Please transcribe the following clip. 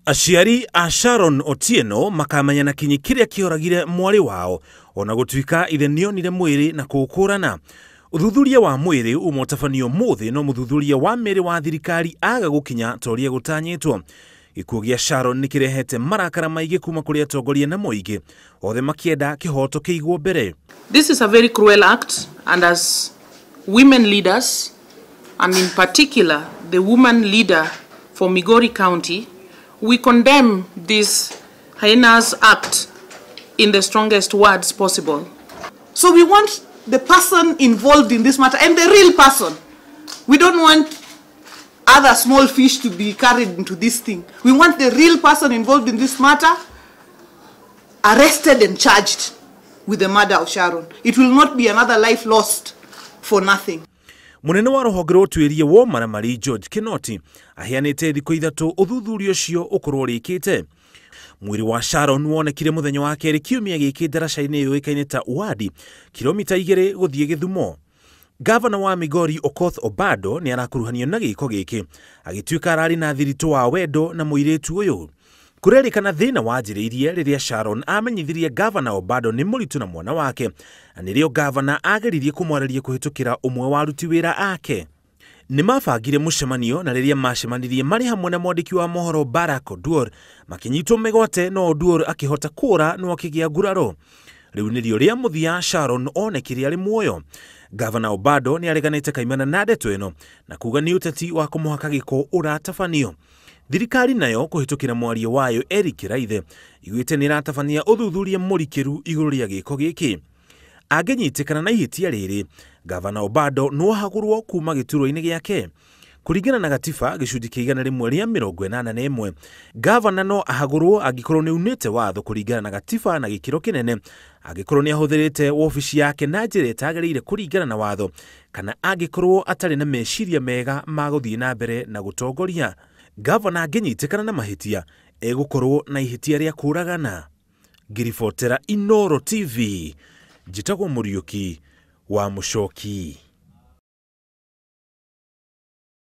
Aciari a Sharon Otieno makamenya na kinyi kĩrĩa kĩoragire mwarĩ wao ona gũtuĩka ithe nĩonire mwĩrĩ na kũũkũrana. Ũthuthuria wa mwĩrĩ uma ũtabanio ũmũthĩ no mũthuthuria wa mĩĩrĩ wa thirikari aga gũkinya ta ũrĩa gũtanyĩtwo. Gĩkuũ gĩa Sharon nĩ kĩrehete marakara maingĩ kuma kũrĩ atongoria na mũingĩ, othe makĩenda kĩhoto kĩigwo mbere. This is a very cruel act, and as women leaders, and in particular the woman leader for Migori County, we condemn this heinous act in the strongest words possible. So we want the person involved in this matter, and the real person. We don't want other small fish to be carried into this thing. We want the real person involved in this matter arrested and charged with the murder of Sharon. It will not be another life lost for nothing. Munene wa rũhonge rwa ũtuĩria wa ũmaramari George Kinoti aheanĩte thikũ ithatũ ũthuthuria ũcio ũkorwo ũrĩkĩte. Mwĩrĩ wa Sharon wonekire mũthenya wa kerĩ kiumia gĩkĩ ndaraca-inĩ yũĩkaine ta Wadi, kilomita 2 gũthiĩ Gĩthumo. Gavana wa Migori Okoth Obado nĩ arakuruhanio na gĩko gĩkĩ agĩtuĩka ararĩ na thiritũ wa wendo na mũirĩtu ũyũ. Kũrerĩkana thĩna wanjĩrĩirie rĩrĩa Sharon amenyithirie Gavana Obado nĩ mũritũ na mwana wake, na nĩrĩo gavana ageririe kũmwarĩria kũhĩtũkĩra ũmwe wa aruti wĩra ake. Nĩ mabangire mũcemanio na rĩrĩa macemanirie marĩ hamwe na mwandĩki wa mohoro Barack Oduor makĩnyitwo mĩgwate, no Oduor akĩhota kũũra no akĩgĩa nguraro. Rĩu nĩrĩo rĩa mũthia Sharon onekire arĩ muoyo. Gavana Obado nĩ areganĩte kaimana na ndeto ĩno na kuga nĩ ũteti wa kũmũhaka gĩko ũratabanio. Thirikari nayo kũhĩtũkĩra mwario wayo Eric Kiraithe iguĩte nĩ ĩratabania ũthuthuria mũrikĩru igũrũ rĩa gĩko gĩkĩ. Angĩnyitĩkana na ihĩtia rĩrĩ, Gavana Obado no ahagũrwo kuma gĩturwa-inĩ gĩake. Kũringana na gatiba gĩcunjĩ kĩa 181, gavana no ahagũrwo angĩkorwo nĩ unĩte watho kũringana na gatiba na gĩkĩro kĩnene, angĩkorwo nĩ ahũthĩrĩte wobici yake na njĩra ĩtagĩrĩire kũringana na watho, kana angĩkorwo atarĩ na meciria mega ma gũthiĩ na mbere na gũtongoria. Gavana angĩnyitĩkana na mahĩtia egũkorwo na ihĩtia rĩa kũũragana. Ngĩribotera Inooro TV, njĩtagwo Mũriũki wa Mũcoki.